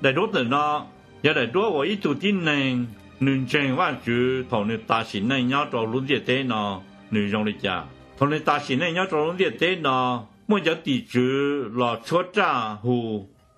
Daim duab ntawm no yog daim duab uas ib tug tib neeg nws ntseeg Vajtswv thaum nws tas sim neej nyob rau lub ntiaj teb no nws zoo li cas. Thaum nws tas sim neej nyob rau lub ntiaj teb no, muaj cov tim tswv los tshuab raj hu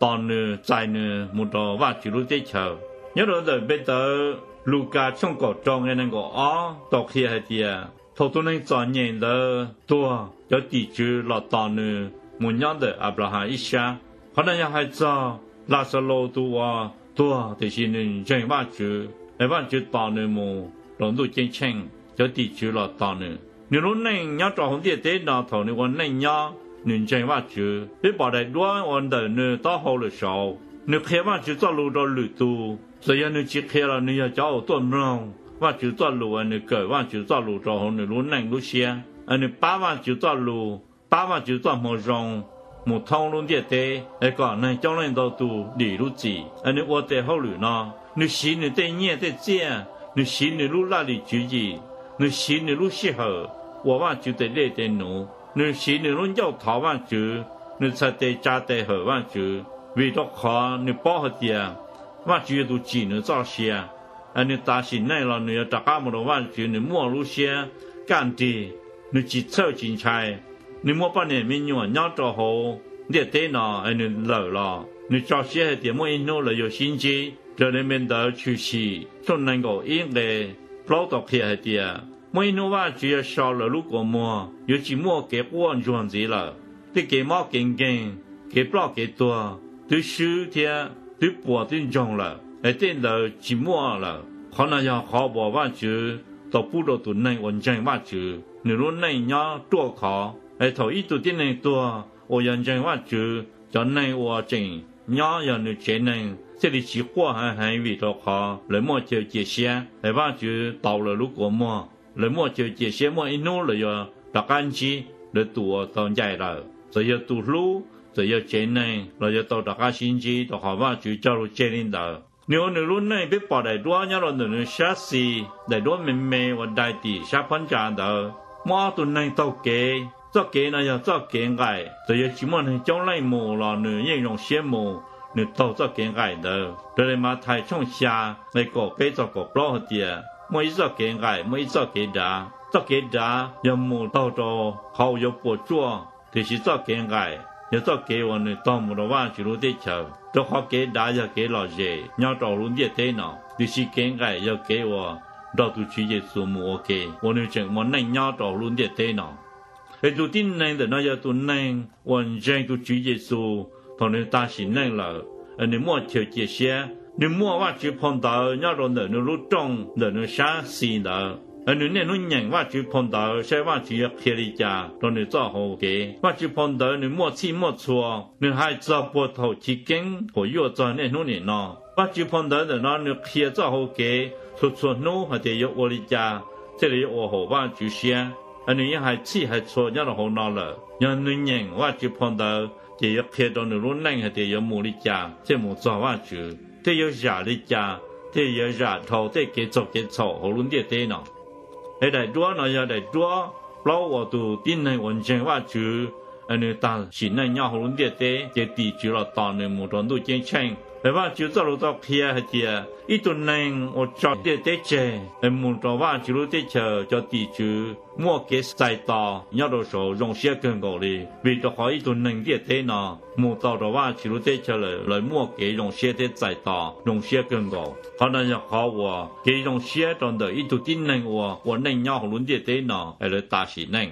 tos nws, txais nws mus rau Vajtswv lub teb chaws. Nyob rau ntawm npe ntawv Lukas tshooj kaum rau nqe nees nkaum ob tau qhia hais tias thaum tus neeg txom nyem ntawd tuag, cov tim tswv los tos nws mus nyob ntawm Anplahas ib sab. Qhov no yog hais txog Laxalus tus uas tuag tiam sis nws ntseeg Vajtswv, es Vajtswv tos nws mus rau ntuj ceeb tsheej, cov tim tswv los tos nws. Nws lub neej nyob rau hauv ntiaj teb no thaum nws ua neej nyob nws ntseeg Vajtswv. Peb pom daim duab uas ntawm nws taub hau lawm saud, nws qhia Vajtswv txoj lus rau lwm tus. Txawm yog nws tsis qhia los nws yog cov uas tuaj mloog Vajtswv txoj lus, es nws kawm Vajtswv txoj lus rau hauv nws lub neej lub siab, es nws pab Vajtswv txoj lus, pab Vajtswv txoj moo zoo mus thoob lub ntiaj teb, es kom neeg coob leej ntau tus dim lub txim. Es nws ua tes hauj lwm no, nws siv nws tej nyiaj tej txiaj, nws siv nws lub laj lim tswv yim, nws siv nws lub sij hawm ua Vajtswv tes dej tes num, nws siv nws lub ncauj thov Vajtswv, nws txhais tes tsa tes hawm Vajtswv, vim rau qhov nws paub hais tias Vajtswv yog tus tsim nws txoj sia. Es nws tas sim neej los nws yuav rov qab mus rau Vajtswv, nws muaj lub siab kaj nrig, nws tsis txhawj tsis ntshai. Nws muaj poj niam me nyuam nyob rau hauv ntiaj teb no, es nws lawm los nws tso siab hais tias muaj ib hnub lawv yuav sib ntsib. Raws li npe ntawv Tshwm Sim tshooj nees nkaum ib nqe plaub tau qhia hais tias muaj ib hnub Vajtswv yuav so lawv lub kua muag, yuav tsis muaj kev quaj ntsuag ntxiv lawm. Tej kev mob kev nkeeg, kev ploj kev tuag, twb swb thiab twb puas twb ntsoog lawm, es tej ntawd tsis muaj lawm. Qhov no yog qhov uas Vajtswv tau pub rau tus neeg uas ntseeg Vajtswv, nws lub neej nyob ruaj khov. Es thaum ib tug tib neeg tuag uas yog ntseeg Vajtswv, cov neeg uas tseem nyob yog nws tsev neeg thiaj li tsis quaj heev heev vim rau qhov lawv muaj chaw cia siab, es Vajtswv tau lawv lub kua muag. Lawv muaj chaw cia siab muaj ib hnub lawv yuav rov qab ntsib lawv tus uas tau ncaim lawm. Txawm yog tus hlub, txawm yog tsev neeg los yuav tau rov qab sib ntsib rau qhov Vajtswv cog lus tseg li ntawd. Nws ua nws lub neej, peb pom daim duab nyob rau ntawm nws sab xis, daim duab me me uas dai tim sab phab ntsa ntawd, muaj ob tug neeg taug kev. Txoj kev no yog txoj kev nqaim, txawm yog tsis muaj neeg coob leej mus los nws yeej zoo siab mus, nws taug txoj kev nqaim ntawd. Raws li Mathais tshooj xya nqe kaum peb txog kaum plaub hais tias muaj ib txoj kev nqaim, muaj ib txoj kev dav. Txoj kev dav yog mus taug rau qhov uas yuav puas tsuaj, tiam sis txoj kev nqaim yog txoj kev uas nws taug mus rau Vajtswv lub teb chaws. Rau qhov kev dav yog kev lom zem nyob rau lub ntiaj teb no, tiam sis kev nqaim yog kev uas nrog tus Tswv Yexus mus ua ke uas nws tseem ua neej nyob rau lub ntiaj teb no. Es tus tib neeg ntawm no yog tus neeg uas ntseeg tus Tswv Yexus thaum nws tag sim neej lawm, nws muaj chaw cia siab, nws muaj Vajtswv phau ntawv nyob rau ntawm nws lub rooj ntawm nws sab xis ntawd. Nws niaj hnub nyeem Vajtswv phau ntawv saib Vajtswv yuav qhia li cas rau nws txoj hau kev. Vajtswv phau ntawv nws muaj txhij muaj txhua, nws hais txog puag thaum chiv keeb thaum yuaj txog niaj hnub nim no. Vajtswv phau ntawv ntawm no nws qhia txoj hau kev txhua txhua hnub hais tias yuav ua li cas thiaj li yuav ua haum Vajtswv siab. Nws yeej hais txhij hais txhua nyob rau hauv no lawm. Yog nws nyeem Vajtswv phau ntawv ces yuav qhia rau nws lub neej hais tias yuav mus li cas thiaj mus txog Vajtswv, thiaj yuav zam li cas, thiaj yuav zam dhau tej kev txaug kev txhaum hauv lub ntiaj teb no. Es daim duab no yog daim duab plaub uas tus tib neeg uas ntseeg Vajtswv, nws tag sim neej nyob hauv lub ntiaj teb ces tim tswv los tos nws mus rau ntuj ceeb tsheej. Es Vajtswv txoj lus tau qhia hais tias ib tug neeg uas tso ntiaj teb tseg es mus rau Vajtswv lub teb chaws, cov tim tswv muaj kev txais tos nyob rau saud zoo siab kawg nkaus li, vim rau qhov ib tug neeg ntiaj teb no mus tau rau Vajtswv lub teb chaws lawm, lawv muaj kev zoo siab thiab txais tos zoo siab kawg nkaus. Qhov no yog qhov uas kev zoo siab rau ntawm ib tug tib neeg uas ua neej nyob hauv lub ntiaj teb no es lawv tas sim neej.